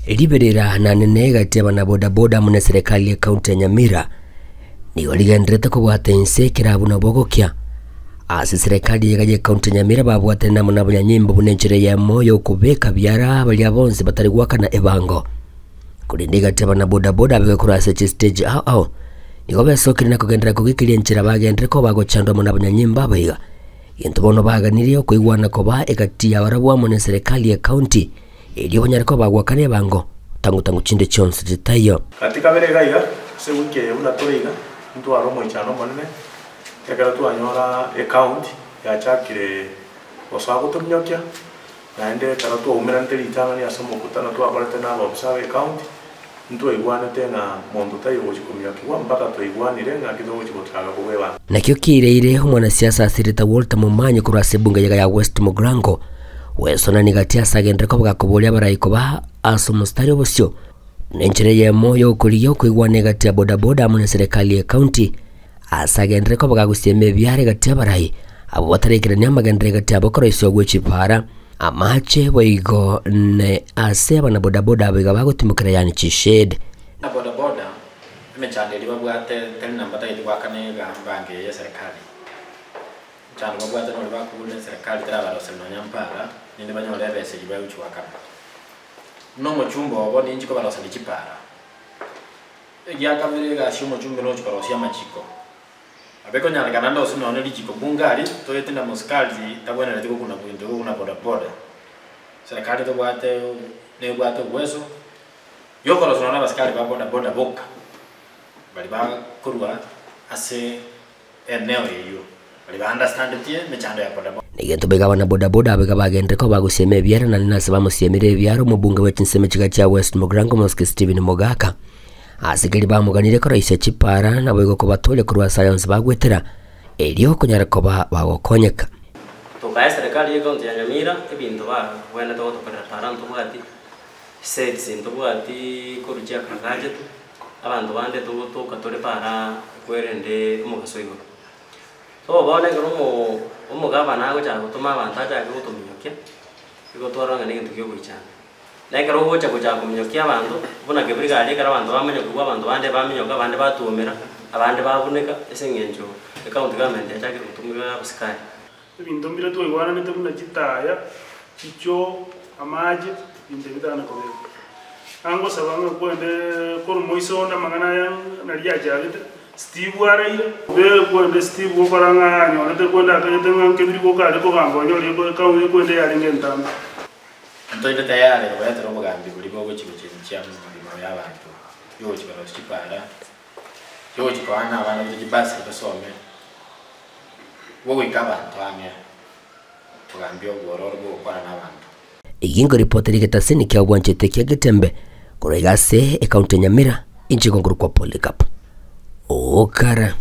Riberera nanene egati y'abanabodaboda amo neserekari y'ecounty ya Nyamira nigo rigendererete kobwata inse ekero buna bogokia. Ase eserekari iga y'ecounty ya Nyamira babwatanire amo nabanyanyimbo buna enchera eyemo y'okobeka biara baria bonsi batari goakana ebango. Korende egati y'abanabodaboda abegwe korwa ase chistage ao ao nigo besokire na kogenderera kogekeria enchera bagenderere koba bagochandwa amo nabanyanyimbo aba iga. Egento bono baganirie okoigwana koba egati yabarabwo amo neserekari y'ecounty. Erio banyare koba bagoakana ebango, tangu-tangu chinde chionsi chitaiyo. Gati kabere iga iga, ase ewiki eye buna tore iga, ntware omoichano omonene, ekero twanyora ecounty yachakire gosoa gotominyokia, naende ekero twaumeranete ritang'ani ase omokutano twakorete na abaofisa ba ecounty, ntwaigwanete ng'a monto taiyo ogochia kominyokigwa mpaka twaigwanire ng'aki togochia gochaka kobwebanga. Nakio kiireire omwanasiasa Senator Walter Momanyi korwa ase ebunge yaga ya West Mugirango gwesonania gati ase agenderere koba gakoboria abarai koba ase omostari obosio buna enchera eyemo yokorigia okoigwana egati ya bodaboda amo ne serikali ye county ase agenderere koba gagosiema ebiara egati y'abarai abwo batarekerania amagenderero egati yabo koroisia gwe chipara, amache boigo ne ase abanabodaboda abo iga bagotimokera yaani chishade. Na bodaboda emechando eria babwate tari na mbatagete goakana egambango eye y'eserekari. Emechando babwate nori bakobuna eserekari terabaroseria nonya mpara, naende banyore ebesa eyio bagochia goakana. Buna omochumba obo ninchi kobaroseria chipara. Egiakabere egasi ya omochumbe nochia korosia amachiko. Nabo ekonyarekana ndose nonya richiko bunge aria, toete na mosikari tabwenereti gokuna binto buna bodaboda. Serikali tobwate nebwate obueso. Yokorosia nonya abasikari ba boda boda boka, baria bakorwa ase eneo eyio, baria ba understandetie emechando ya boda boda. Negento baiga abana boda boda abaiga bagenderere koba bagosiema ebiara naende nase bamosiemire ebiara omobunge bwe chinsemo chiga chia West Mugirango Mosike Stephen Mogaka. Ase keria bamoganire koroisia chipara naboigo kobatoria korwa ase aya onsi bagwetera, erio konyare koba bagokonyeka. Tokae serikali ye county ya Nyamira ebinto babwenerete gotokorera para ntobwati. Seeds ntobwati korwa chiakaragachetu, abanto bande togotoka tore para kwerende omogaso igoro. So bono ekero omo omogabana agochaka gotoma abanto achake gotominyokia, igo twarora ng'a negento kia ogoichana. Na ekero ogocha gochaka kominyokia abanto, buna kebiri aria ekero abanto bamanyokigwa abanto bande baminyoka abande batwomera, abande babuneka ase eng'encho ecounty government yachakire gotumia abasikari. Ebinto mbire twaigwananete buna chitaya, chichoo, amache, ebinto ebi bitana kobekwa. Nangosaba ng'a kwende korwa moiso onde amang'ana aya nari achagete, Steve araire, obe kwende Steve gokora ng'a anyorete kwende akagete ng'a nkebiri goka are kogamba onyorire ekaunti kwende yarenge entambe. Ntoite tayari kobaetera obogambi boria bogochia gochenchia amagima y'abanto, yogochia korosia chipara, yogochia koana abana baito chibasari basome. Bogoika abanto ang'e, kogambia obwororo bw'ogokwana nabanto. Eyio nkoripota egetaseni kia obwanchete kia Getembe korwa iga ase ekaunti ya Nyamira, inche nkorokwa Polycarp Okara.